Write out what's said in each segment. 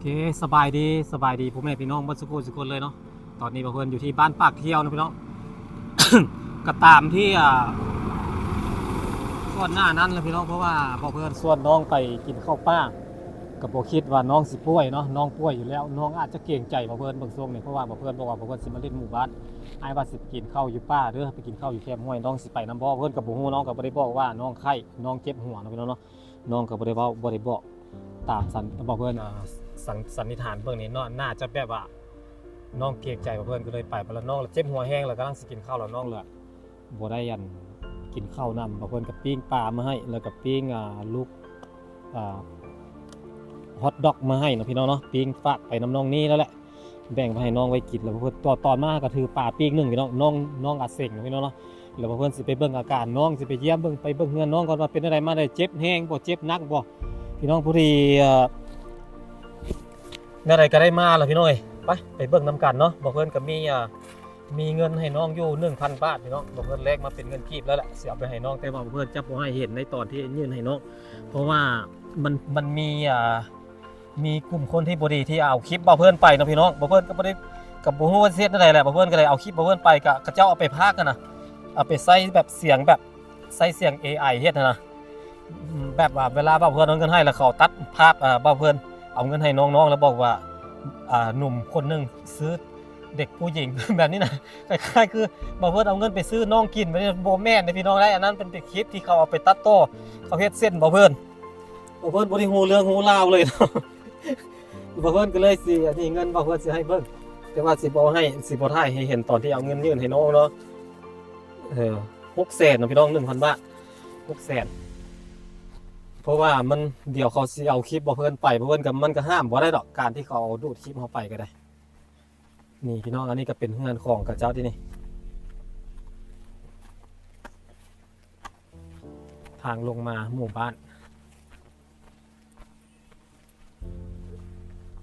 ເອີ ສະບາຍດີ ສະບາຍດີພໍ່ແມ່ພີ່ນ້ອງເບິດສູ່ຜູ້ສູ່ຄົນເລີຍເນາະ. ຕອນນີ້ບ່າວເພິ່ນຢູ່ທີ່ບ້ານປາກທຽວເນາະພີ່ນ້ອງ. ກໍຕາມທີ່ ອ່າ ກ່ອນໜ້ານັ້ນແຫຼະພີ່ນ້ອງ, ເພາະວ່າບ່າວເພິ່ນຊວນນ້ອງໄປກິນເຂົ້າປ່າ ກໍບໍ່ຄິດວ່ານ້ອງຊິປ່ວຍເນາະ. ນ້ອງປ່ວຍຢູ່ແລ້ວ, ນ້ອງອາດຈະເກງໃຈບ່າວເພິ່ນເບິ່ງຊ່ວງນີ້ ເພາະວ່າບ່າວເພິ່ນບອກວ່າບ່າວເພິ່ນຊິມາຫຼິ້ນໝູ່ບ້ານ, ອ້າຍວ່າຊິໄປກິນເຂົ້າຢູ່ປ່າເດີ, ໄປກິນເຂົ້າຢູ່ແຄມຫ້ວຍ, ນ້ອງຊິໄປນຳບໍ່? ເພິ່ນກໍບໍ່ຮູ້, ນ້ອງກໍບໍ່ໄດ້ບອກວ່ານ້ອງໄຂ້ ນ້ອງເຈັບຫົວເນາະພີ່ນ້ອງເນາະ. ນ້ອງກໍບໍ່ໄດ້ເວົ້າ ບໍ່ໄດ້ບອກຕາມສັນ ບອກເພິ່ນ ອ່າ ສັນ ສັນນິຖານເບິ່ງນີ້ເນາະ, ໜ້າຈະແບບວ່ານ້ອງເກງໃຈ ບອກເພິ່ນກໍເລີຍໄປ. ແລ້ວນ້ອງລະເຈັບຫົວແຮງ ແລ້ວກຳລັງຊິກິນເຂົ້າ ແລ້ວນ້ອງລະບໍ່ໄດ້ ອັນ ກິນເຂົ້ານຳ. ບອກເພິ່ນກໍປີ້ງປາມາໃຫ້ ແລ້ວກໍປີ້ງ ອ່າ ລູກ ອ່າ ຮອດດັອກມາໃຫ້ເນາະພີ່ນ້ອງເນາະ, ປີ້ງຝາກໄປນຳນ້ອງນີ້ແລ້ວແຫຼະ. ແບ່ງໄວ້ໃຫ້ນ້ອງໄວ້ກິນ ແລ້ວເພິ່ນ ຕອນ ຕອນມາກໍຖືປາປີ້ງໜຶ່ງພີ່ນ້ອງ, ນ້ອງ ນ້ອງອາເສັງເນາະພີ່ນ້ອງເນາະ. ແລ້ວວ່າເພິ່ນຊິໄປເບິ່ງອາການນ້ອງ, ຊິໄປຢ້ຽມເບິ່ງ ໄປເບິ່ງເຮືອນນ້ອງກ່ອນວ່າເປັນຈັ່ງໃດ, ມາໄດ້ເຈັບແຮງບໍ່ ເຈັບໜັກບໍ່ ພີ່ນ້ອງ. ພໍດີ ເອີ ແນວໃດກໍໄດ້ມາແລ້ວພີ່ນ້ອງເອີຍ, ໄປ ໄປເບິ່ງນຳກັນເນາະ. ບ່າວເພິ່ນກໍມີ ເອີ ມີເງິນໃຫ້ນ້ອງຢູ່ໜຶ່ງພັນບາດພີ່ນ້ອງ, ບ່າວເພິ່ນແລກມາເປັນເງິນກີບແລ້ວແຫຼະ ຊິເອົາໄປໃຫ້ນ້ອງ, ແຕ່ວ່າບ່າວເພິ່ນຈະບໍ່ໃຫ້ເຫັນໃນຕອນທີ່ຍື່ນໃຫ້ນ້ອງ ເພາະວ່າມັນ ມັນມີ ອ່າ ມີກຸ່ມຄົນທີ່ບໍ່ດີທີ່ເອົາຄລິບບ່າວເພິ່ນໄປເນາະພີ່ນ້ອງ. ບ່າວເພິ່ນກໍບໍ່ໄດ້ ກໍບໍ່ຮູ້ວ່າຊິເຮັດແນວໃດແຫຼະ, ບ່າວເພິ່ນກໍເລີຍເອົາຄລິບບ່າວເພິ່ນໄປ ກໍເຂົາເຈົ້າເອົາໄປພາກຫັ້ນນະ, ເອົາໄປໃສ່ແບບສຽງ ແບບໃສ່ສຽງເອໄອເຮັດຫັ້ນນະ. ແບບວ່າເວລາບ່າວເພິ່ນເອົາເງິນໃຫ້ ແລ້ວເຂົາຕັດພາບ ເອີ ບ່າວເພິ່ນເອົາເງິນໃຫ້ນ້ອງໆ ແລ້ວບອກວ່າ ອ່າ ໜຸ່ມຄົນໜຶ່ງຊື້ເດັກຜູ້ຍິງ ແບບນີ້ນະ, ຄ້າຍໆຄືບ່າວເພິ່ນເອົາເງິນໄປຊື້ນ້ອງກິນ ແບບນີ້. ບໍ່ແມ່ນເດ້ພີ່ນ້ອງເດ້, ອັນນັ້ນເປັນ ເປັນຄລິບທີ່ເຂົາເອົາໄປຕັດຕໍ່, ເຂົາເຮັດເສັ້ນບ່າວເພິ່ນ ບ່າວເພິ່ນບໍ່ໄດ້ຮູ້ເລື່ອງຮູ້ລາວເລີຍເນາະ. ບ່າວເພິ່ນກໍເລີຍຊິ ອັນນີ້ເງິນບ່າວເພິ່ນຊິໃຫ້ເບິ່ງ, ແຕ່ວ່າຊິບໍ່ໃຫ້ ຊິບໍ່ຖ່າຍໃຫ້ເຫັນຕອນທີ່ເອົາເງິນຍື່ນໃຫ້ນ້ອງເນາະ. ເອີ ຫົກແສນເນາະພີ່ນ້ອງ, ໜຶ່ງພັນບາດ ຫົກແສນ. ເພາະວ່າມັນ ດຽວເຂົາຊິເອົາຄລິບບ່າວເພິ່ນໄປ, ບ່າວເພິ່ນກໍ ມັນກໍຫ້າມບໍ່ໄດ້ດອກ ການທີ່ເຂົາເອົາດູດຄລິບເຮົາໄປກໍໄດ້. ນີ້ພີ່ນ້ອງ, ອັນນີ້ກໍເປັນເຮືອນຂອງເຂົາເຈົ້າເດ້ນີ້, ທາງລົງມາໝູ່ບ້ານ.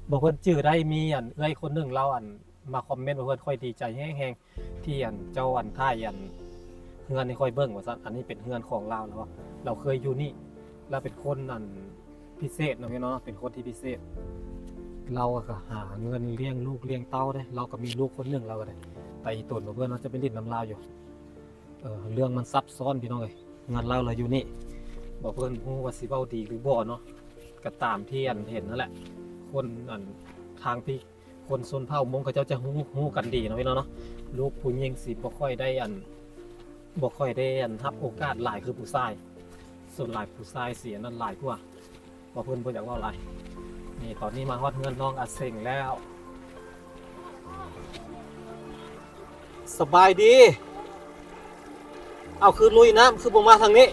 ບໍ່ ເພິ່ນຈື່ໄດ້ ມີອັນເອື້ອຍຄົນໜຶ່ງລາວອັນມາຄອມເມັນວ່າ ເພິ່ນ ຂ້ອຍດີໃຈແຮງໆ ທີ່ອັນເຈົ້າອັນຖ່າຍອັນເຮືອນໃຫ້ຂ້ອຍເບິ່ງວ່າຊັ້ນ. ອັນນີ້ເປັນເຮືອນຂອງລາວ ລາວວ່າລາວເຄີຍຢູ່ນີ້ ລາວເປັນຄົນອັນພິເສດເນາະ ພີ່ນ້ອງເນາະ, ເປັນຄົນທີ່ພິເສດ. ລາວກໍຫາເງິນລ້ຽງລູກລ້ຽງເຕົ້າເດ້, ລາວກໍມີລູກຄົນໜຶ່ງ ລາວກໍໄດ້ໄຕ່ຕົນວ່າເພິ່ນວ່າຈະໄປຫຼິ້ນນຳລາວຢູ່. ເອີ ເລື່ອງມັນຊັບຊ້ອນພີ່ນ້ອງເອີຍ, ເຮືອນລາວລະຢູ່ນີ້. ບໍ່ ເພິ່ນຮູ້ວ່າຊິເວົ້າດີຫຼືບໍ່ເນາະ, ກໍຕາມທີ່ອັນເຫັນຫັ້ນແຫຼະ. ຄົນອັນທາງທີ່ຄົນຊົນເຜົ່າມົ້ງເຂົາເຈົ້າຈະຮູ້ ຮູ້ກັນດີເນາະ ພີ່ນ້ອງເນາະ. ລູກຜູ້ຍິງຊິບໍ່ຄ່ອຍໄດ້ອັນ ບໍ່ຄ່ອຍໄດ້ອັນຮັບໂອກາດຫຼາຍຄືຜູ້ຊາຍ, ສ່ວນຫຼາຍຜູ້ຊາຍຊິອັນນັ້ນຫຼາຍກວ່າ. ວ່າເພິ່ນບໍ່ຢາກເວົ້າຫຼາຍ. ນີ້ ຕອນນີ້ມາຮອດເຮືອນນ້ອງອາເສັງແລ້ວ. ສະບາຍດີ. ເອົາ ຄືລຸຍນ້ຳ ຄືບໍ່ມາທາງນີ້?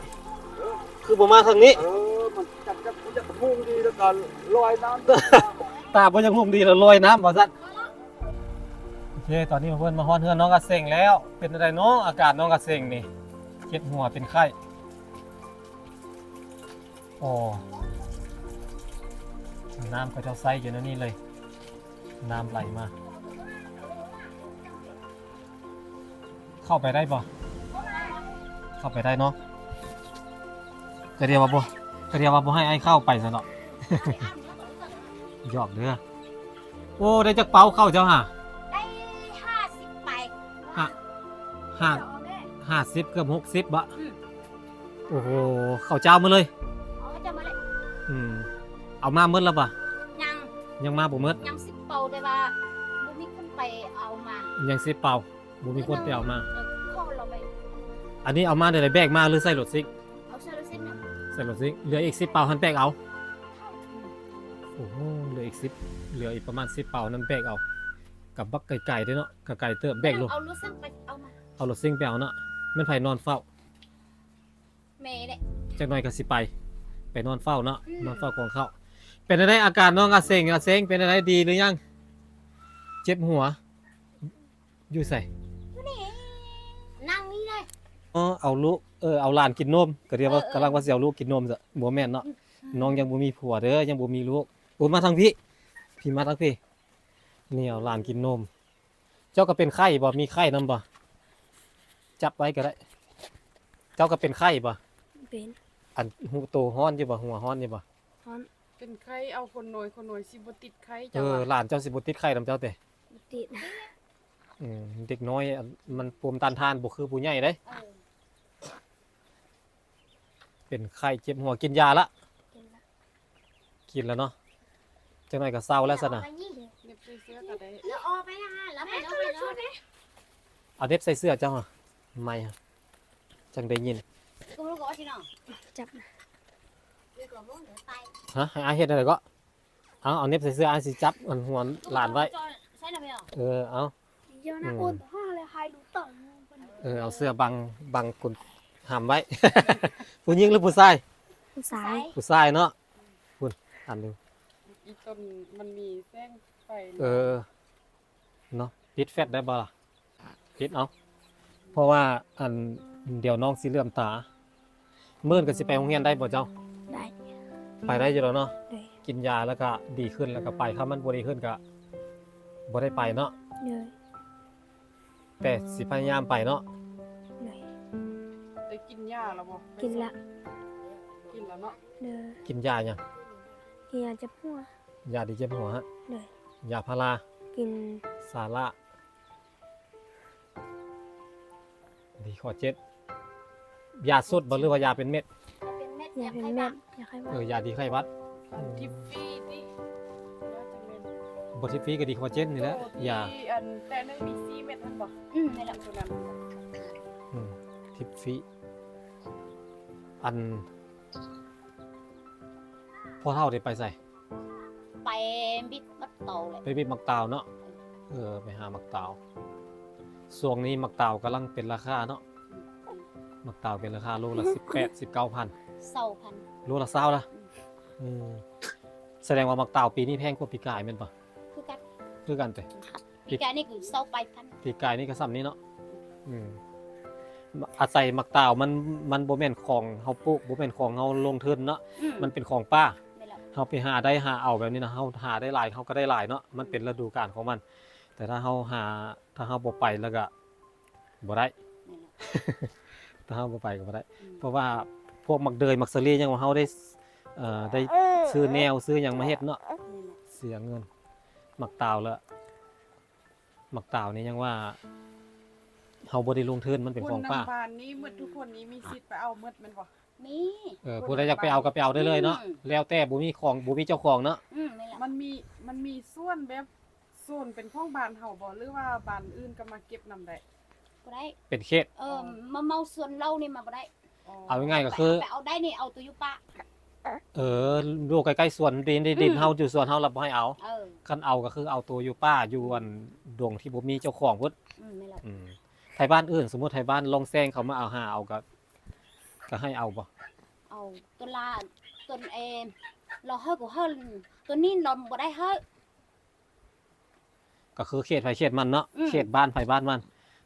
ຄືບໍ່ມາທາງນີ້? ເອີ ມັນຈັກ ຈັກ ຢາກຮຸ່ງດີແລ້ວກໍລອຍນ້ຳ. ຕາບໍ່ຢາກຮຸ່ງດີແລ້ວລອຍນ້ຳວ່າຊັ້ນ. ໂອເຄ ຕອນນີ້ເພິ່ນມາຮອດເຮືອນນ້ອງອາເສັງແລ້ວ. ເປັນຈັ່ງໃດເນາະ ອາການນ້ອງອາເສັງນີ້? ເຈັບຫົວເປັນໄຂ້. ໂອ້ ນ້ຳເຂົາເຈົ້າໃສ່ຢູ່ໃນນີ້ເລີຍ, ນ້ຳໄຫຼມາ. ເຂົ້າໄປໄດ້ບໍ່? ເຂົ້າໄປໄດ້ເນາະ. ກະດຽວວ່າບໍ່ ກະດຽວວ່າບໍ່ໃຫ້ອ້າຍເຂົ້າໄປຊັ້ນເນາະ. ຫຍອກເດີ. ໂອ້ ໄດ້ຈັກເປົາເຂົ້າເຈົ້າຫາ? ໄດ້ຫ້າສິບປາຍ. ຫ້າ ຫ້າ ຫ້າສິບ ເກືອບຫົກສິບບໍ? ອືມ. ໂອ້ໂຫ ເຂົ້າເຈົ້າໝົດເລີຍ? ເອົາເຂົ້າເຈົ້າໝົດເລີຍ. ອືມ ເອົາມາໝົດແລ້ວບໍ່? ຍັງ ຍັງມາບໍ່ໝົດ. ຍັງສິບເປົາ ແຕ່ວ່າບໍ່ມີຄົນໄປເອົາມາ. ຍັງສິບເປົາ ບໍ່ມີຄົນໄປເອົາມາ. ເອີ ເຂົາເອົາໄປ. ອັນນີ້ເອົາມາແນວໃດ? ແບກມາ ຫຼືໃສ່ລົດຊິກ? ເອົາໃສ່ລົດຊິກນະ. ໃສ່ລົດຊິກ. ເຫຼືອອີກສິບເປົາຫັ້ນແບກເອົາ? ອືມ. ໂອ້ໂຫ ເຫຼືອອີກສິບ ເຫຼືອອີກປະມານສິບເປົານັ້ນແບກເອົາ. ກັບບັກໄກໆເດ້ເນາະ, ກະໄກເຕີບ. ແບກລົງ ເອົາລົດຊິກໄປເອົາມາ. ເອົາລົດຊິກໄປເອົາເນາະ. ແມ່ນໃຜນອນເຝົ້າ? ແມ່ແຫຼະ. ຈັກໜ່ອຍກໍຊິໄປ ໄປນອນເຝົ້າເນາະ. ອືມ. ນອນເຝົ້າກອງເຂົ້າ. ເປັນຈັ່ງໃດອາການນ້ອງອາເສັງ? ອາເສັງເປັນຈັ່ງໃດ ດີຫຼືຍັງ? ເຈັບຫົວ. ຢູ່ໃສ? ຢູ່ນີ້ ນັ່ງນີ້ເລີຍ. ອໍ ເອົາລູກ ເອີ ເອົາຫຼານກິນນົມ. ກະດຽວວ່າ ເອີ ເອີ ກຳລັງວ່າຊິເອົາລູກກິນນົມຊະ. ບໍ່ແມ່ນເນາະ. ອືມ. ນ້ອງຍັງບໍ່ມີຜົວເດີ ຍັງບໍ່ມີລູກ. ໂອ້ ມາທາງພີ້ ພີ້ ມາທາງພີ້. ນີ້ ເອົາຫຼານກິນນົມ. ເຈົ້າກໍເປັນໄຂ້ບໍ? ມີໄຂ້ນຳບໍ? ຈັບໄວ້ກໍໄດ້. ເຈົ້າກໍເປັນໄຂ້ບໍ? ເປັນ. ອັນ ໂຕຮ້ອນຢູ່ບໍ? ຫົວຮ້ອນຢູ່ບໍ? ຮ້ອນ. ເປັນໄຂ້ເອົາຄົນນ້ອຍ ຄົນນ້ອຍຊິບໍ່ຕິດໄຂ້ ເຈົ້າວ່າ ເອີ ຫຼານເຈົ້າຊິບໍ່ຕິດໄຂ້ນຳເຈົ້າເຕະ? ບໍ່ຕິດ. ອືມ ເດັກນ້ອຍມັນພູມຕ້ານທານບໍ່ຄືຜູ້ໃຫຍ່ເດ້. ເອີ ເປັນໄຂ້ເຈັບຫົວ ກິນຢາລະ? ກິນລະ ກິນແລ້ວເນາະ ຈັກໜ້ອຍກໍເຊົາແລ້ວຊັ້ນນະ. ເນັບໃສ່ເສື້ອກໍໄດ້ ແລ້ວອອກໄປນະ ແລ້ວໄປ ແລ້ວໄປ ແລ້ວໄປ. ເອົາເນັບໃສ່ເສື້ອເຈົ້າ ໄມ ຈັ່ງໄດ້ຍິນ. ຈັບ ຮະ ໃຫ້ອ້າຍເຮັດແນວໃດເກາະ? ເອົາ ເອົາເນັບໃສ່ເສື້ອ ອ້າຍຊິຈັບອັນຫົວຫຼານໄວ້. ເອີ ເອົາ ເອີ ເອົາເສື້ອບັງ ບັງຄົນຫຳໄວ້. ຜູ້ຍິງຫຼືຜູ້ຊາຍ? ຜູ້ຊາຍ. ຜູ້ຊາຍເນາະ. ພຸ້ນ ອັນໜຶ່ງ ອີ່ຕົ້ນມັນມີແສງໄຟ. ເອີ ເນາະ ປິດແຟດໄດ້ບໍ່ລະ? ປິດເອົາ ເພາະວ່າ ອັນ ດຽວນ້ອງຊິເຫຼື້ອມຕາ. ມື້ອື່ນກໍຊິໄປໂຮງຮຽນໄດ້ບໍ່ເຈົ້າ? ໄດ້. ໄປໄດ້ຢູ່ແລ້ວເນາະ? ໂດຍ. ກິນຢາແລ້ວກໍດີຂຶ້ນ ແລ້ວກໍໄປ ຖ້າມັນບໍ່ດີຂຶ້ນກໍບໍ່ໄດ້ໄປເນາະ? ໂດຍ. ແຕ່ຊິພະຍາຍາມໄປເນາະ? ໂດຍ. ໄດ້ກິນຢາແລ້ວບໍ່? ກິນລະ. ກິນແລ້ວເນາະ? ໂດຍ. ກິນຢາຫຍັງ? ກິນຢາເຈັບຫົວ. ຢາດີເຈັບຫົວ? ໂດຍ. ຢາພາລາ? ກິນ. ສາລະ? ດີຂໍ້ເຈັບ. ຢາຊຸດບໍ່ ຫຼືວ່າຢາເປັນເມັດ? ຢາເປັນເມັດ ຢາໄຂ້ຫວັດ. ເອີ ຢາດີໄຂ້ຫວັດ. ທິບຟີຕິ ບໍ່ທິບຟີກໍດີຄໍລາເຈນນີ້ແຫຼະ. ໂອ້ ຢາ ອັນແຕ່ໜຶ່ງມີສີ່ເມັດຫັ້ນບໍ່? ອືມ ນັ້ນແຫຼະ ໂຕນັ້ນ. ອືມ ທິບຟີ. ອັນ ພໍ່ເຖົ້າໄດ້ໄປໃສ? ໄປບິດໝາກຕາວແຫຼະ. ໄປບິດໝາກຕາວເນາະ. ເອີ ໄປຫາໝາກຕາວ. ຊ່ວງນີ້ໝາກຕາວກຳລັງເປັນລາຄາເນາະ. ອືມ ໝາກຕາວເປັນລາຄາໂລລະສິບແປດ ສິບເກົ້າພັນ ຊາວພັນ ໂລລະຊາວລະ. ອືມ ເອີ ສະແດງວ່າໝາກຕາວປີນີ້ແພງກວ່າປີກາຍແມ່ນບໍ່? ຄືກັນ ຄືກັນເຕະ. ປີກາຍນີ້ຄືຊາວປາຍພັນ. ປີກາຍນີ້ກໍສ່ຳນີ້ເນາະ. ອືມ ອາໄສໝາກຕາວມັນ ມັນບໍ່ແມ່ນຂອງເຮົາປູກ ບໍ່ແມ່ນຂອງເຮົາລົງທຶນເນາະ. ອືມ ມັນເປັນຂອງປ່າ. ແມ່ນແລ້ວ ເຮົາໄປຫາໄດ້ຫາເອົາແບບນີ້ນະ ເຮົາຫາໄດ້ຫຼາຍເຮົາກໍໄດ້ຫຼາຍເນາະ. ມັນເປັນລະດູການຂອງມັນ ແຕ່ຖ້າເຮົາຫາ ຖ້າເຮົາບໍ່ໄປແລ້ວກໍບໍ່ໄດ້. ແມ່ນແລ້ວ ຖ້າເຮົາບໍ່ໄປກໍບໍ່ໄດ້. ອືມ ເພາະວ່າພວກໝາກເດີຍ ໝາກສາລີຫຍັງ ເຮົາໄດ້ ເອີ ໄດ້ຊື້ແນວຊື້ຫຍັງມາເຮັດເນາະ. ແມ່ນແຫຼະ ເສຍເງິນ. ໝາກຕາວລະ ໝາກຕາວນີ້ຍັງວ່າເຮົາບໍ່ໄດ້ລົງທຶນ ມັນເປັນຂອງປ່າ. ຄົນນຳບ້ານນີ້ໝົດທຸກຄົນນີ້ມີສິດໄປເອົາໝົດແມ່ນບໍ່? ມີ. ເອີ ຜູ້ໃດຢາກໄປເອົາກໍໄປເອົາໄດ້ເລີຍເນາະ. ອືມ ແລ້ວແຕ່ ບໍ່ມີຂອງ ບໍ່ມີເຈົ້າຂອງເນາະ. ອືມ ແມ່ນແຫຼະ. ມັນມີ ມັນມີສວນແບບ ສວນເປັນຂອງບ້ານເຮົາບໍ່ ຫຼືວ່າບ້ານອື່ນກໍມາເກັບນຳໄດ້? ບໍ່ໄດ້ ເປັນເຂດ. ເອີ ມາເມົາສວນເຮົານີ້ມາບໍ່ໄດ້. ອໍ ເອົາງ່າຍໆກໍຄື ໄປເອົາໄດ້ນີ້ ເອົາໂຕຢູ່ປ່າ. ເອີ ຢູ່ໃກ້ໆສວນດິນ ດິນເຮົາຢູ່ສວນເຮົາລະບໍ່ໃຫ້ເອົາ. ເອີ ຄັນເອົາກໍຄືເອົາໂຕຢູ່ປ່າ ຢູ່ອັນດົງທີ່ບໍ່ມີເຈົ້າຂອງພຸ້ນ. ອືມ ແມ່ນແລ້ວ. ອືມ ໄທບ້ານອື່ນ ສົມມຸດໄທບ້ານລ່ອງແຊງເຂົາມາເອົາ ຫາເອົາກໍ ກໍໃຫ້ເອົາບໍ່? ເອົາ ຕົນລະ ຕົນເອ ລາວເຮີ້ກໍເຮີ້ ຕົນນີ້ລາວບໍ່ໄດ້ເຮີ້. ກໍຄືເຂດໃຜເຂດມັນເນາະ. ອືມ ເຂດບ້ານໃຜບ້ານມັນ.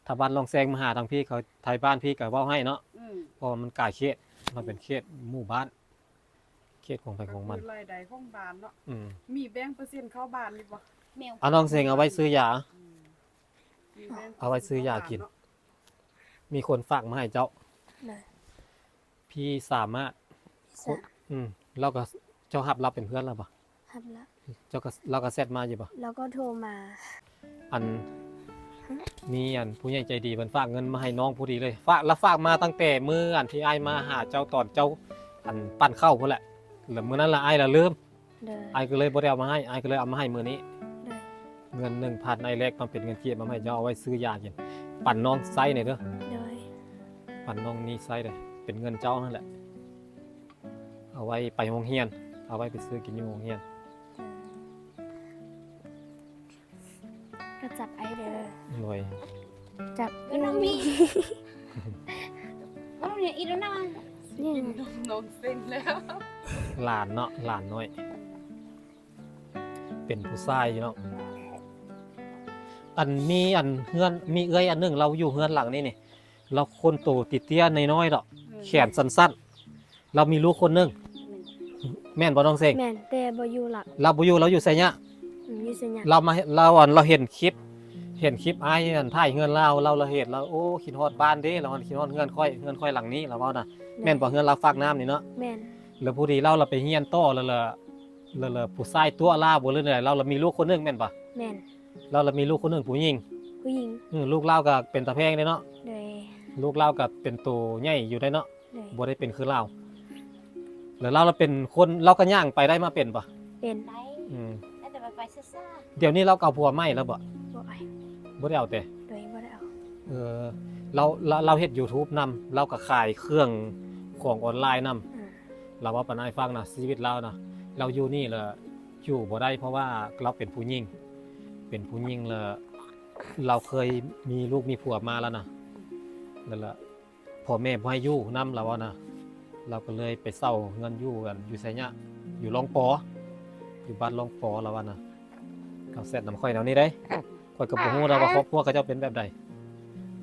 ຖ້າບ້ານລ່ອງແຊງມາຫາທາງພີ້ ເຂົາ ໄທບ້ານພີ້ກໍເວົ້າໃຫ້ເນາະ. ອືມ ເພາະວ່າມັນກາຍເຂດ ມັນເປັນເຂດໝູ່ບ້ານ ເຂດຂອງໃຜຂອງມັນ. ກໍຄືລາຍໄດ້ຂອງບ້ານເນາະ. ອືມ ມີແບ່ງເປີເຊັນເຂົ້າບ້ານຢູ່ບໍ່? ແມ່ນ. ອາ ນ້ອງເສັງເອົາໄວ້ຊື້ຢາ. ອືມ ມີແບ່ງ ເອົາໄວ້ຊື້ຢາກິນ. ມີຄົນຝາກມາໃຫ້ເຈົ້າ. ໂດຍ. ພີ່ສາມາດ ພີ່ສາ ອືມ ລາວກໍ ເຈົ້າຮັບລາວເປັນເພື່ອນລາວບໍ່? ຮັບລະ. ເຈົ້າກໍ ລາວກໍແຊັດມາຢູ່ບໍ່? ລາວກໍໂທມາ. ອັນ ຮະ? ມີອັນຜູ້ໃຫຍ່ໃຈດີເພິ່ນຝາກເງິນມາໃຫ້ນ້ອງພໍດີເລີຍ. ຝາກ ລາວຝາກມາຕັ້ງແຕ່ມື້ອັນທີ່ອ້າຍມາຫາເຈົ້າຕອນເຈົ້າ ອັນ ປັ້ນເຂົ້າພຸ້ນແຫຼະ. ແລ້ວມື້ນັ້ນລະອ້າຍລະລືມ. ໂດຍ. ອ້າຍກໍເລີຍບໍ່ໄດ້ເອົາມາໃຫ້ ອ້າຍກໍເລີຍເອົາມາໃຫ້ມື້ນີ້. ໂດຍ. ເງິນໜຶ່ງພັນ ອ້າຍແລກມາເປັນເງິນກີບມາໃຫ້ເຈົ້າ ເອົາໄວ້ຊື້ຢາກິນ. ປັນນ້ອງໃຊ້ແດ່ເດີ. ໂດຍ. ປັນນ້ອງນີ້ໃຊ້ເດີ. ເປັນເງິນເຈົ້າຫັ້ນແຫຼະ. ເອົາໄວ້ໄປໂຮງຮຽນ ເອົາໄວ້ໄປຊື້ກິນຢູ່ໂຮງຮຽນ. ກໍຈັບໄອ້ເດີ. ໂດຍ. ຈັບ ເອີ ນ້ອງມີ ນ້ອງມີອີກແລ້ວນະ. ນີ້ ນ້ອງເຊັງແລ້ວ. ຫຼານເນາະ ຫຼານນ້ອຍ ເປັນຜູ້ຊາຍຢູ່ເນາະ. ອັນ ມີອັນເຮືອນ ມີເອື້ອຍອັນໜຶ່ງ ລາວຢູ່ເຮືອນຫຼັງນີ້ນີ້ ລາວຄົນໂຕເຕ້ຍໆ ນ້ອຍໆ ດອກ. ອືມ ແຂນສັ້ນໆ ລາວມີລູກຄົນໜຶ່ງ. ແມ່ນ ແມ່ນບໍ່ນ້ອງເສັງ? ແມ່ນ ແຕ່ບໍ່ຢູ່ລະ. ລາວບໍ່ຢູ່ ລາວຢູ່ໄຊຍະ. ອືມ ຢູ່ໄຊຍະ. ລາວມາ ລາວ ອັນ ລາວເຫັນຄລິບ ເຫັນຄລິບອ້າຍ ອັນ ຖ່າຍເຮືອນລາວ ລາວ ລາວເຫັນ ລາວ ໂອ້ ຄິດຮອດບ້ານເດ້ ລາວຄິດຮອດເຮືອນຂ້ອຍ ເຮືອນຂ້ອຍຫຼັງນີ້ ລາວເວົ້ານະ. ແມ່ນ. ແມ່ນບໍ່ ເຮືອນລາວຟາກນ້ຳນີ້ເນາະ? ແມ່ນ. ແລ້ວຜູ້ດີລາວລະໄປຮຽນຕໍ່ ແລ້ວລະ ແລ້ວ ແລ້ວຜູ້ຊາຍຕົວະລາວບໍ່ ຫຼືແນວໃດ? ລາວລະມີລູກຄົນໜຶ່ງແມ່ນບໍ່? ແມ່ນ. ລາວລະມີລູກຄົນໜຶ່ງຜູ້ຍິງ? ຜູ້ຍິງ. ອືມ ລູກລາວກໍເປັນຕາແພງເດ້ເນາະ. ໂດຍ. ອືມ ລູກລາວກໍເປັນໂຕໃຫຍ່ຢູ່ໄດ໋ເນາະ. ໂດຍ. ບໍ່ໄດ້ເປັນຄືລາວ. ແລ້ວລາວລະເປັນຄົນ ລາວກໍຍ່າງໄປໄດ້ມາເປັນບໍ່? ເປັນ. ອືມ ແຕ່ວ່າໄປຊ້າໆ. ດຽວນີ້ລາວກໍເອົາຜົວໃໝ່ແລ້ວບໍ່? ບໍ່. ບໍ່ໄດ້ເອົາເຕ? ໂດຍ ບໍ່ໄດ້ເອົາ. ເອີ ລາວ ລາວ ລາວເຮັດຢູທູບນຳ ລາວກໍຂາຍເຄື່ອງຂອງອອນລາຍນຳ. ອືມ ລາວເວົ້າປານອ້າຍຟັງນະ ຊີວິດລາວນະ ລາວຢູ່ນີ້ລະຢູ່ບໍ່ໄດ້ ເພາະວ່າລາວເປັນຜູ້ຍິງ ເປັນຜູ້ຍິງລະ ລາວເຄີຍມີລູກມີຜົວມາແລ້ວນະ ແລ້ວລະ ພໍ່ແມ່ບໍ່ໃຫ້ຢູ່ນຳ ລາວວ່ານະ ລາວກໍເລີຍໄປເຊົ່າເຮືອນຢູ່ ອັນ ຢູ່ໄຊຍະ ຢູ່ລອງປໍ ຢູ່ບ້ານລອງປໍ ລາວວ່ານະ. ລາວແຊດນຳຂ້ອຍແນວນີ້ເດ້ ຂ້ອຍກໍບໍ່ຮູ້ນະວ່າຄອບຄົວເຂົາເຈົ້າເປັນແບບໃດ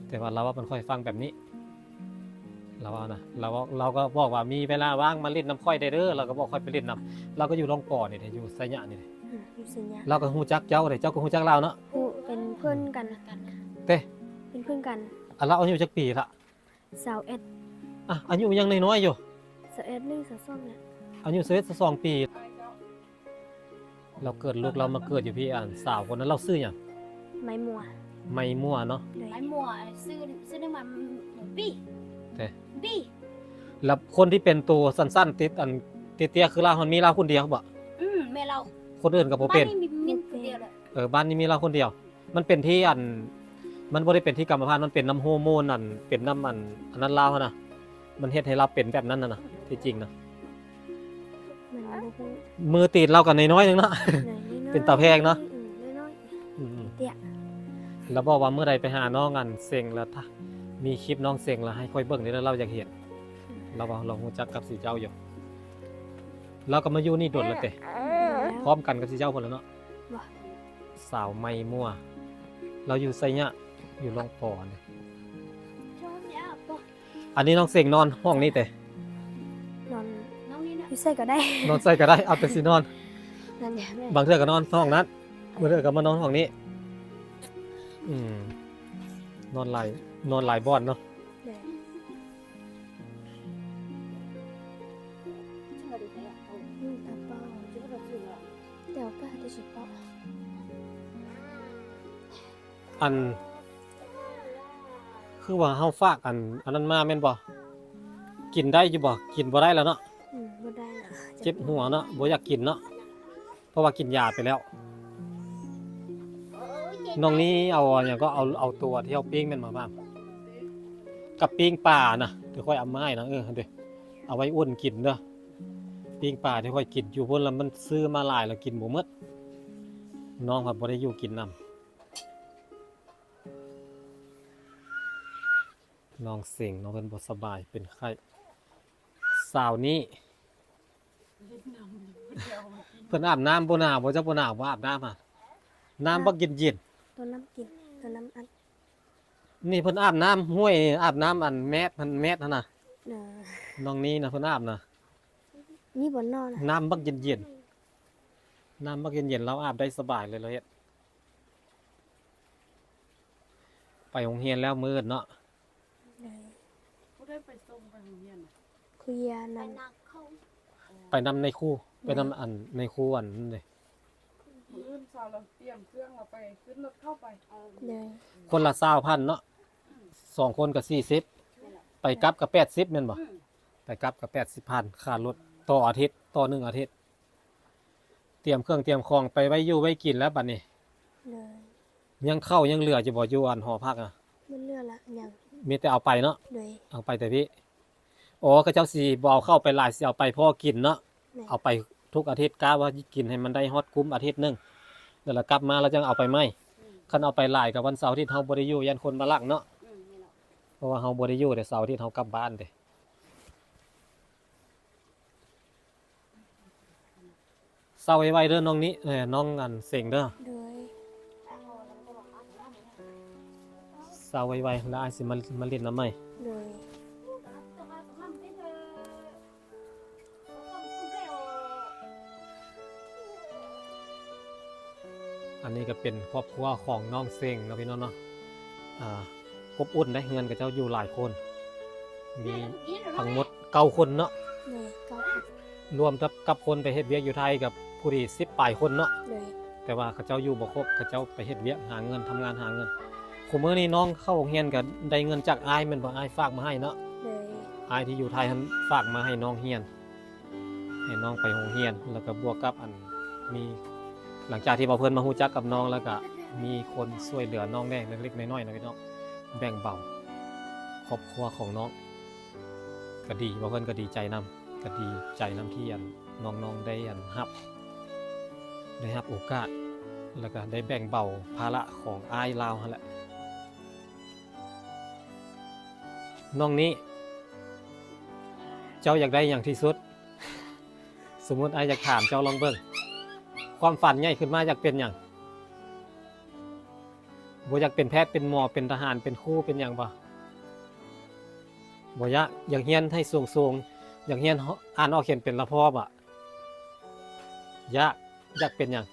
ແຕ່ວ່າລາວເວົ້າສູ່ຂ້ອຍຟັງແບບນີ້ ລາວວ່ານະ ລາວ ລາວກໍບອກວ່າ ມີເວລາວ່າງມາຫຼິ້ນນຳຂ້ອຍໄດ້ເດີ ລາວກໍບອກຂ້ອຍໄປຫຼິ້ນນຳ. ລາວກໍຢູ່ລອງປໍນີ້ເດ້ ຢູ່ໄຊຍະນີ້ເດ້. ອືມ ຢູ່ໄຊຍະ. ລາວກໍຮູ້ຈັກເຈົ້າເດ້ ເຈົ້າກໍຮູ້ຈັກລາວເນາະ? ຮູ້ ເປັນເພື່ອນກັນ. ເຕ? ເປັນເພື່ອນກັນ. ອາ ລາວອາຍຸຈັກປີລະ? ຊາວເອັດ. ອາ ອາຍຸຍັງນ້ອຍໆຢູ່. ຊາວເອັດ ຫຼື ຊາວສອງແຫຼະ. ອາຍຸຊາວເອັດ ຊາວສອງປີ. ລາວເກີດ ລູກລາວມາເກີດຢູ່ພີ້ ອັນສາວຄົນນັ້ນ ລາວຊື່ຫຍັງ? ໄມ້ມົວ. ໄມ້ມົວເນາະ. ໂດຍ. ໄມ້ມົວ ຊື່ ຊື່ໜຶ່ງມາ ປີ. ເດ້. ປີ. ແລ້ວຄົນທີ່ເປັນໂຕສັ້ນໆ ຕິດ ອັນເຕ້ຍໆ ຄືລາວຫັ້ນ ມີລາວຄົນດຽວບໍ່? ອືມ ແມ່ນລາວ. ຄົນອື່ນກໍບໍ່ເປັນ? ບ້ານນີ້ມີ ມີຄົນດຽວແຫຼະ. ເອີ ບ້ານນີ້ມີລາວຄົນດຽວ. ມັນເປັນທີ່ ອັນ ມັນບໍ່ໄດ້ເປັນທີ່ກຳມະພັນ ມັນເປັນນຳໂຮໂມນ ອັນ ເປັນນຳ ອັນ ອັນນັ້ນລາວຫັ້ນນະ ມັນເຮັດໃຫ້ລາວເປັນແບບນັ້ນຫັ້ນນະ ທີ່ຈິງນະ. ມັນບໍ່ຮູ້. ມືຕີນລາວກໍນ້ອຍໆໜຶ່ງເນາະ. ນ້ອຍໆ. ເປັນຕາແພງເນາະ. ອືມ ນ້ອຍໆ. ອືມ ເຕ້ຍ. ລາວບອກວ່າ ມື້ໃດໄປຫານ້ອງ ອັນ ເສັງ ລະ ຖ້າມີຄລິບນ້ອງເສັງ ລະ ໃຫ້ຂ້ອຍເບິ່ງເດີ ລາວຢາກເຫັນ. ອືມ ລາວວ່າລາວຮູ້ຈັກກັບຊິເຈົ້າຢູ່. ລາວກໍມາຢູ່ນີ້ດົນແລ້ວເຕ? ອືມ ພ້ອມກັນກັບຊິເຈົ້າພຸ້ນລະເນາະ. ບໍ່. ສາວໄມ້ມົວ ລາວຢູ່ໄຊຍະ ຢູ່ລອງປໍນີ້. ອັນນີ້ນ້ອງເສັງນອນຫ້ອງນີ້ເຕ? ນອນ ນອນນີ້ນະ ຢູ່ໃສກໍໄດ້ ນອນໃສກໍໄດ້ ເອົາແຕ່ຊິນອນ. ນັ້ນແຫຼະແມ່. ບາງເທື່ອກໍນອນຫ້ອງນັ້ນ ບາງເທື່ອກໍມານອນຫ້ອງນີ້. ອືມ ນອນຫຼາຍ ນອນຫຼາຍບ່ອນເນາະ. ແມ່ນ. ອັນ ຄືວ່າເຮົາຝາກ ອັນ ອັນນັ້ນມາແມ່ນບໍ່? ກິນໄດ້ຢູ່ບໍ່? ກິນບໍ່ໄດ້ແລ້ວເນາະ. ອືມ ບໍ່ໄດ້ແລ້ວ. ເຈັບຫົວເນາະ ບໍ່ຢາກກິນເນາະ ເພາະວ່າກິນຢາໄປແລ້ວ. ນ້ອງນີ້ເອົາຫຍັງກໍ ເອົາ ເອົາຕົວທີ່ເຮົາປີ້ງແມ່ນບໍ່? ກັບປີ້ງປານະ ທີ່ຂ້ອຍເອົາມາໃຫ້ນະ. ເອີ ຫັ້ນເດ ເອົາໄວ້ອຸ່ນກິນເດີ. ປີ້ງປາທີ່ຂ້ອຍກິນຢູ່ພຸ້ນລະ ມັນຊື້ມາຫຼາຍລະກິນບໍ່ໝົດ. ນ້ອງພັດບໍ່ໄດ້ຢູ່ກິນນຳ. ນ້ອງເສັງເນາະ ເພິ່ນບໍ່ສະບາຍ ເປັນໄຂ້. ສາວນີ້ ເພິ່ນອາບນ້ຳບໍ່ໜາວບໍ່? ເຈົ້າບໍ່ໜາວບໍ່ອາບນ້ຳຫະ? ນ້ຳບັກເຢັນໆ. ໂຕນ້ຳກິນ ໂຕນ້ຳອັດ. ນີ້ເພິ່ນອາບນ້ຳຫ້ວຍ ອາບນ້ຳອັນແມດ ມັນແມດຫັ້ນນະ. ເອີ ນ້ອງນີ້ນະ ເພິ່ນອາບນະ. ນີ້ບໍ່ນອນນະ ນ້ຳບັກເຢັນໆ ນ້ຳບັກເຢັນໆ ລາວອາບໄດ້ສະບາຍເລີຍ ລາວເຮັດ. ໄປໂຮງຮຽນແລ້ວມື້ອື່ນເນາະ. ໂດຍ. ຜູ້ໃດໄປສົ່ງໄປໂຮງຮຽນນະ? ຄູຢານຳ. ໄປນຳນາຍຄູ ໄປນຳ ໂດຍ ອັນນາຍຄູອັນນັ້ນເດ້. ມື້ອື່ນເຊົ້າລາວຕຽມເຄື່ອງລາວໄປຂຶ້ນລົດເຂົ້າໄປ. ໂດຍ. ຄົນລະຊາວພັນເນາະ ສອງຄົນກໍສີ່ສິບ ໄປກັບກໍແປດສິບແມ່ນບໍ່? ອືມ ໄປກັບກໍແປດສິບພັນ ຄ່າລົດຕໍ່ອາທິດ ຕໍ່ໜຶ່ງອາທິດ. ຕຽມເຄື່ອງຕຽມຂອງໄປໄວ້ຢູ່ໄວ້ກິນແລ້ວບັດນີ້. ໂດຍ. ຍັງເຂົ້າຍັງເຫຼືອຢູ່ບໍ່ ຢູ່ອັນຫໍພັກນະ? ບໍ່ເຫຼືອລະ ຍັງ ມີແຕ່ເອົາໄປເນາະ. ໂດຍ. ເອົາໄປແຕ່ພີ້. ອໍ ເຂົາເຈົ້າຊິບໍ່ເອົາເຂົ້າໄປຫຼາຍ ຊິເອົາໄປພໍກິນເນາະ. ແມ່ນ. ເອົາໄປທຸກອາທິດ ກະວ່າກິນໃຫ້ມັນໄດ້ຮອດກຸ້ມອາທິດໜຶ່ງ ແລ້ວລະກັບມາລະຈັ່ງເອົາໄປໃໝ່. ອືມ ຄັນເອົາໄປຫຼາຍກະວັນເສົາອາທິດເຮົາບໍ່ໄດ້ຢູ່ ຢ້ານຄົນມາລັກເນາະ. ອືມ ນີ້ລະ ເພາະວ່າເຮົາບໍ່ໄດ້ຢູ່ເດ້ ເສົາອາທິດເຮົາກັບບ້ານເດ້. ເຊົາໄວໆເດີນ້ອງນີ້ ເອີ ນ້ອງອັນເສັງເດີ. ໂດຍ. ເຊົາໄວໆ ແລ້ວອ້າຍຊິມາ ມາຫຼິ້ນນຳໃໝ່. ໂດຍ. ອັນນີ້ກໍເປັນຄອບຄົວຂອງນ້ອງເສັງເນາະ ພີ່ນ້ອງເນາະ. ອ່າ ອົບອຸ່ນເດ້ ເຮືອນເຂົາເຈົ້າຢູ່ຫຼາຍຄົນ ມີທັງໝົດເກົ້າຄົນເນາະ. ໂດຍ ເກົ້າຄົນ. ລວມກັບ ກັບຄົນໄປເຮັດວຽກຢູ່ໄທ ກັບ ຜູ້ດີສິບປາຍຄົນເນາະ ໂດຍ ແຕ່ວ່າເຂົາເຈົ້າຢູ່ບໍ່ຄົບ ເຂົາເຈົ້າໄປເຮັດວຽກຫາເງິນ ທຳງານຫາເງິນ. ຄູ່ມື້ນີ້ນ້ອງເຂົ້າໂຮງຮຽນກໍໄດ້ເງິນຈາກອ້າຍແມ່ນບໍ່? ອ້າຍຝາກມາໃຫ້ເນາະ ໂດຍ ອ້າຍທີ່ຢູ່ໄທຫັ້ນຝາກມາໃຫ້ນ້ອງຮຽນ ໃຫ້ນ້ອງໄປໂຮງຮຽນ ແລ້ວກໍບວກກັບອັນມີ ຫຼັງຈາກທີ່ວ່າເພິ່ນມາຮູ້ຈັກກັບນ້ອງ ແລ້ວກໍມີຄົນຊ່ວຍເຫຼືອນ້ອງແດ່ເລັກໆນ້ອຍໆນະພີ່ນ້ອງ ແບ່ງເບົາຄອບຄົວຂອງນ້ອງ ກໍດີ ວ່າເພິ່ນກໍດີໃຈນຳ ກໍດີໃຈນຳທີ່ອັນນ້ອງໆໄດ້ອັນຮັບ ໄດ້ຮັບໂອກາດ ແລ້ວກໍໄດ້ແບ່ງເບົາພາລະຂອງອ້າຍລາວຫັ້ນແຫຼະ. ນ້ອງນິ ເຈົ້າຢາກໄດ້ຫຍັງທີ່ສຸດ? ສົມມຸດອ້າຍຢາກຖາມເຈົ້າລອງເບິ່ງ ຄວາມຝັນໃຫຍ່ຂຶ້ນມາຢາກເປັນຫຍັງ? ບໍ່ຢາກເປັນແພດ ເປັນໝໍ ເປັນທະຫານ ເປັນຄູ ເປັນຫຍັງບໍ່? ບໍ່ຢາກ. ຢາກຮຽນໃຫ້ສູງໆ ຢາກຮຽນ ອ່ານອອກຂຽນເປັນລະພໍ້ບໍ່? ຢາກ. ຢາກເປັນຫຍັງ?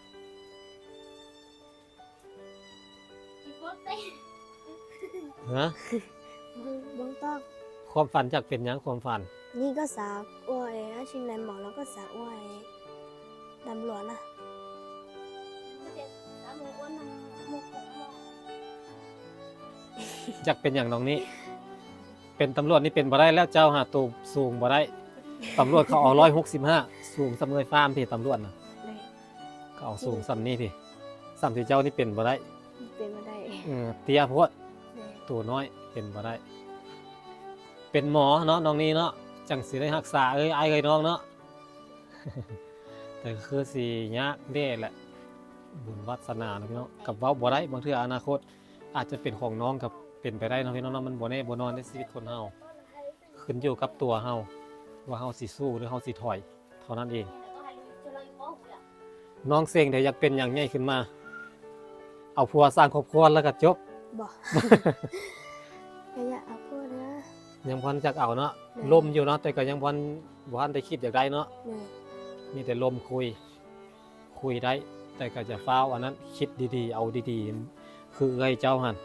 ຮະ? ບໍ່ຕ້ອງ. ຄວາມຝັນຢາກເປັນຫຍັງ? ຄວາມຝັນ ນີ້ກໍສາກອວຍ ອາຊີບແມ່ນໝໍ ແລ້ວກໍສາກອວຍຕຳຫຼວດນະ. ຢາກເປັນຫຍັງນ້ອງນີ້? ເປັນຕຳຫຼວດນີ້ເປັນບໍ່ໄດ້ແລ້ວ ເຈົ້າຫາໂຕສູງບໍ່ໄດ້. ຕຳຫຼວດເຂົາເອົາຮ້ອຍຫົກສິບຫ້າ ສູງສ່ຳເງີຍຟ້າພີ້ ຕຳຫຼວດນະ. ເຂົາເອົາສູງສ່ຳນີ້ພີ້ ສ່ຳທີ່ເຈົ້ານີ້ເປັນບໍ່ໄດ້ ເປັນບໍ່ໄດ້ ເອີ ເຕ້ຍໂພດ ໂຕນ້ອຍເປັນບໍ່ໄດ້. ເປັນໝໍເນາະນ້ອງນີ້ເນາະ ຈັ່ງຊິໄດ້ຮັກສາເອີຍ ອ້າຍເອີຍນ້ອງເນາະ. ແຕ່ຄືຊິຍາກແດ່ແຫຼະ ບຸນວາດສະໜາເນາະ ກໍເວົ້າບໍ່ໄດ້ ບາງເທື່ອອະນາຄົດອາດຈະເປັນຂອງນ້ອງກໍເປັນໄປໄດ້ເນາະພີ່ນ້ອງເນາະ. ມັນບໍ່ແນ່ບໍ່ນອນໃນຊີວິດຄົນເຮົາ ຂຶ້ນຢູ່ກັບຕົວເຮົາ ວ່າເຮົາຊິສູ້ ຫຼື ເຮົາຊິຖອຍ ເທົ່ານັ້ນເອງ. ນ້ອງເສັງເດ ຢາກເປັນຫຍັງໃຫຍ່ຂຶ້ນມາ? ເອົາຜົວສ້າງຄອບຄົວແລ້ວກໍຈົບ? ບໍ່ ກໍຢາກເອົາຜົວນະ. ຍັງບໍ່ທັນຈັກເອົາເນາະ? ແມ່ນ. ລົມຢູ່ເນາະ ແຕ່ກໍຍັງບໍ່ທັນ ບໍ່ທັນໄດ້ຄິດຢາກໄດ້ເນາະ? ແມ່ນ. ມີແຕ່ລົມຄຸຍ ຄຸຍໄດ້ ແຕ່ກໍຈະຟ້າວອັນນັ້ນ ຄິດດີໆ ເອົາດີໆ ຄືເອື້ອຍເຈົ້າຫັ້ນ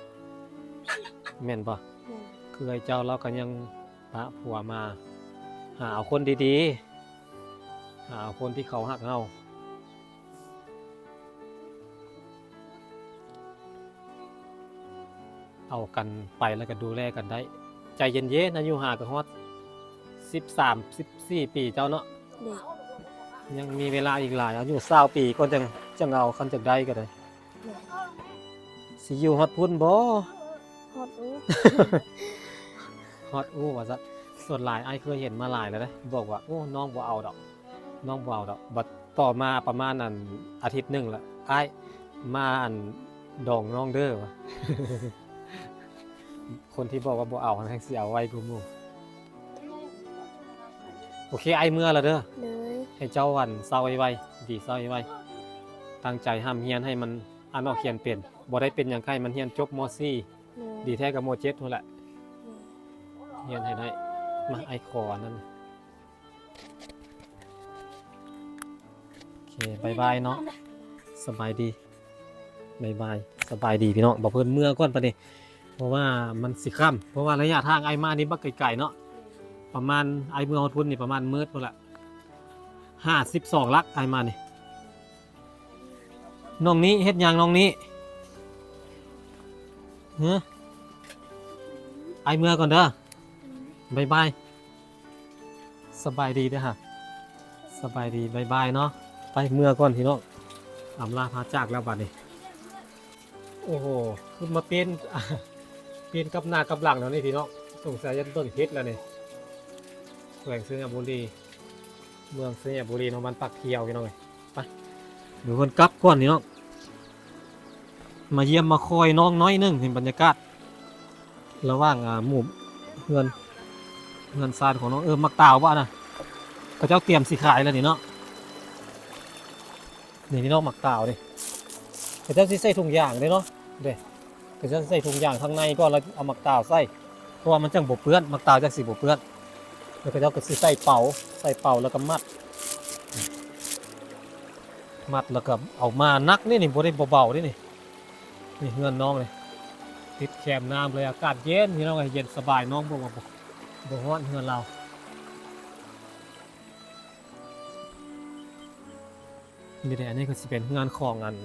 ແມ່ນບໍ່? ແມ່ນ. ຄືເອື້ອຍເຈົ້າລາວກໍຍັງປະຜົວມາ ຫາເອົາຄົນດີໆ ຫາເອົາຄົນທີ່ເຂົາຮັກເຮົາ ເອົາກັນໄປແລ້ວກໍດູແລກັນໄດ້ ໃຈເຢັນໆ ອາຍຸຫາກໍຮອດສິບສາມ ສິບສີ່ປີເຈົ້າເນາະ. ໂດຍ. ຍັງມີເວລາອີກຫຼາຍ ອາຍຸຊາວປີກ່ອນ ຈັ່ງ ຈັ່ງເອົາ ຄັນຈັກໄດ້ກໍໄດ້. ໂດຍ. ຊິຢູ່ຮອດພຸ້ນບໍ່? ຮອດອູ້ ຮອດອູ້ວ່າຊັ້ນ. ສ່ວນຫຼາຍອ້າຍເຄີຍເຫັນມາຫຼາຍແລ້ວເດ້ ບອກວ່າ ໂອ້ ນ້ອງບໍ່ເອົາດອກ ນ້ອງບໍ່ເອົາດອກ. ບັດຕໍ່ມາປະມານ ອັນ ອາທິດໜຶ່ງລະ ອ້າຍ ມາ ອັນ ດອງນ້ອງເດີວ່າ. ຄົນທີ່ບອກວ່າບໍ່ເອົາຫັ້ນ ແຮ່ງຊິເອົາໄວກວ່າໝູ່. ໂອເຄ ອ້າຍເມືອລະເດີ. ໂດຍ. ໃຫ້ເຈົ້າ ອັນ ເຊົາໄວໆ ດີເຊົາໄວໆ ຕັ້ງໃຈຮ່ຳຮຽນໃຫ້ມັນອ່ານອອກຂຽນເປັນ ບໍ່ໄດ້ເປັນຫຍັງ ໃຫ້ມັນຮຽນຈົບ ມໍສີ່ ໂດຍ. ດີແທ້ກໍ ມໍເຈັດ ພຸ້ນແຫຼະ. ໂດຍ. ຮຽນໃຫ້ໄດ້. ມາ ອ້າຍຂໍອັນນັ້ນ. ໂອເຄ ບາຍບາຍເນາະ ສະບາຍດີ ບາຍບາຍ ສະບາຍດີພີ່ນ້ອງ. ບໍ່ເພິ່ນເມືອກ່ອນປານນີ້ ເພາະວ່າມັນຊິຄ່ຳ ເພາະວ່າໄລຍະທາງອ້າຍມານີ້ບັກໄກໆເນາະ ປະມານ ອ້າຍເມືອຮອດພຸ້ນນີ້ປະມານມື້ພຸ້ນລະ ຫ້າສິບສອງຫຼັກອ້າຍມານີ້. ນ້ອງນີ້ເຮັດຫຍັງນ້ອງນີ້? ຮະ? ອ້າຍເມືອກ່ອນເດີ ບາຍບາຍ. ສະບາຍດີເດີຮະ ສະບາຍດີ ບາຍບາຍເນາະ. ໄປເມືອກ່ອນພີ່ນ້ອງ ອຳລາພາຈາກແລ້ວບາດນີ້. ໂອ້ໂຫ ຄືມາປ່ຽນ ປ່ຽນກັບໜ້າກັບຫຼັງແນວນີ້ພີ່ນ້ອງ ສົງໄສຈະຕົ້ນຜິດແລ້ວນີ້. ແຂວງໄຊຍະບູລີ ເມືອງໄຊຍະບູລີເນາະ ບ້ານປາກຂຽວພີ່ນ້ອງເອີຍ. ໄປ ດຽວເພິ່ນກັບກ່ອນນີ້ເນາະ ມາຢ້ຽມມາຄອຍນ້ອງໜ້ອຍໜຶ່ງ ເຫັນບັນຍາກາດລະຫວ່າງ ອ່າ ໝູ່ເຮືອນ ເຮືອນຊານຂອງນ້ອງ. ເອີ ໝາກຕາວບໍ່ນະ ເຂົາເຈົ້າຕຽມຊິຂາຍແລ້ວນີ້ເນາະ. ນີ້ພີ່ນ້ອງ ໝາກຕາວນີ້ ເຂົາເຈົ້າຊິໃສ່ຖົງຢາງເດ້ເນາະ ເດ້. ກໍຈະໃສ່ຖົງຢາງທາງໃນກ່ອນ ແລ້ວເອົາໝາກຕາວໃສ່ ເພາະວ່າມັນຈັ່ງບໍ່ເປື້ອນ ໝາກຕາວຈັ່ງຊິບໍ່ເປື້ອນ. ແລ້ວເຂົາເຈົ້າກໍຊິໃສ່ເປົາ ໃສ່ເປົາແລ້ວກໍມັດ ມັດແລ້ວກໍເອົາມາ. ໜັກເດ້ນີ້ ບໍ່ໄດ້ເບົາໆເດ້ນີ້. ນີ້ເຮືອນນ້ອງນີ້ ຕິດແຄມນ້ຳເລີຍ ອາກາດເຢັນພີ່ນ້ອງເອີຍ ເຢັນສະບາຍ. ນ້ອງບອກວ່າບໍ່ ບໍ່ຮ້ອນເຮືອນລາວ. ນີ້ເດ້ ອັນນີ້ກໍຊິເປັນເຮືອນຂອງອັນ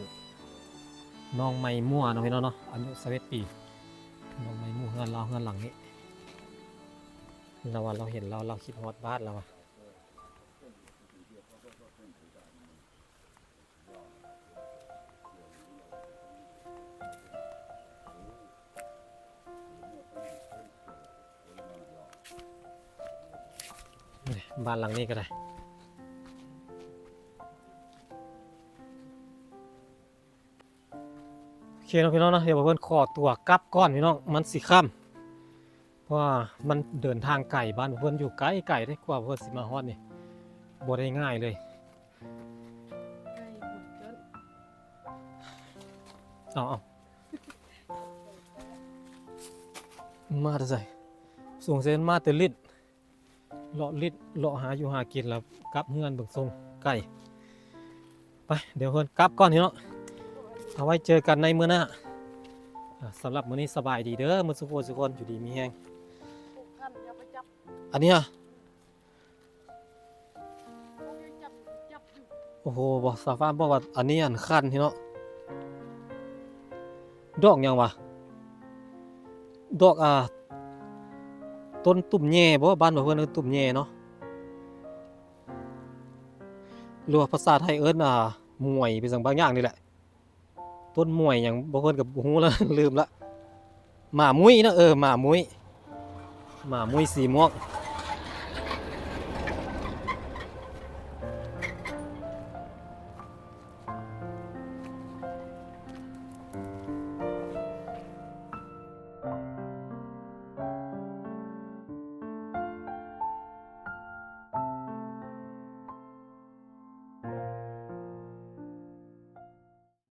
ນ້ອງໄມມົວເນາະ ພີ່ນ້ອງເນາະ ອາຍຸຊາວເອັດປີ. ນ້ອງໄມມົວ ເຮືອນລາວ ເຮືອນຫຼັງນີ້ ລາວວ່າລາວເຫັນລາວ ລາວຄິດຮອດບ້ານລາວວ່າ. ນີ້ ບ້ານຫຼັງນີ້ກໍໄດ້. ໂອເຄເນາະ ພີ່ນ້ອງເນາະ ດຽວບ່າວເພິ່ນຂໍຕົວກັບກ່ອນ ພີ່ນ້ອງ ມັນຊິຄ່ຳ ເພາະວ່າມັນເດີນທາງໄກ ບ້ານບ່າວເພິ່ນຢູ່ໄກໆເດ້ ກວ່າບ່າວເພິ່ນຊິມາຮອດນີ້ ບໍ່ໄດ້ງ່າຍເລີຍ. ເອົາ ເອົາ ມາແຕ່ໃສ? ສົງໄສມາແຕ່ລິດ ເລາະລິດ ເລາະຫາຢູ່ຫາກິນ ແລ້ວກັບເຮືອນເບິ່ງຊົງໄກ. ໄປ ດຽວເພິ່ນກັບກ່ອນເນາະ ເອົາໄວ້ເຈີກັນໃນມື້ໜ້າ. ອາ ສຳລັບມື້ນີ້ສະບາຍດີເດີ ໝົດສູ່ຜູ້ສູ່ຄົນ ຢູ່ດີມີແຮງ. ອັນນີ້ຫະ ໂອ້ໂຫ ບໍ່ ສາວຟ້າບອກວ່າອັນນີ້ອັນຄັນເນາະ. ດອກຫຍັງຫວາ? ດອກ ອ່າ ຕົ້ນຕຸ່ມແຍ່ບໍ? ບ້ານເພິ່ນເອີ້ນຕຸ່ມແຍ່ເນາະ ຫຼືວ່າພາສາໄທເອີ້ນ ອ່າ ໝວຍ ເປັນຫຍັງບາງຢ່າງນີ້ແຫຼະ. ຕົ້ນໝວຍຫຍັງ ບ່າວເພິ່ນກໍບໍ່ຮູ້ລະ ລືມລະ. ໝາມຸ້ຍເນາະ ເອີ ໝາມຸ້ຍ ໝາມຸ້ຍສີມ່ວງ.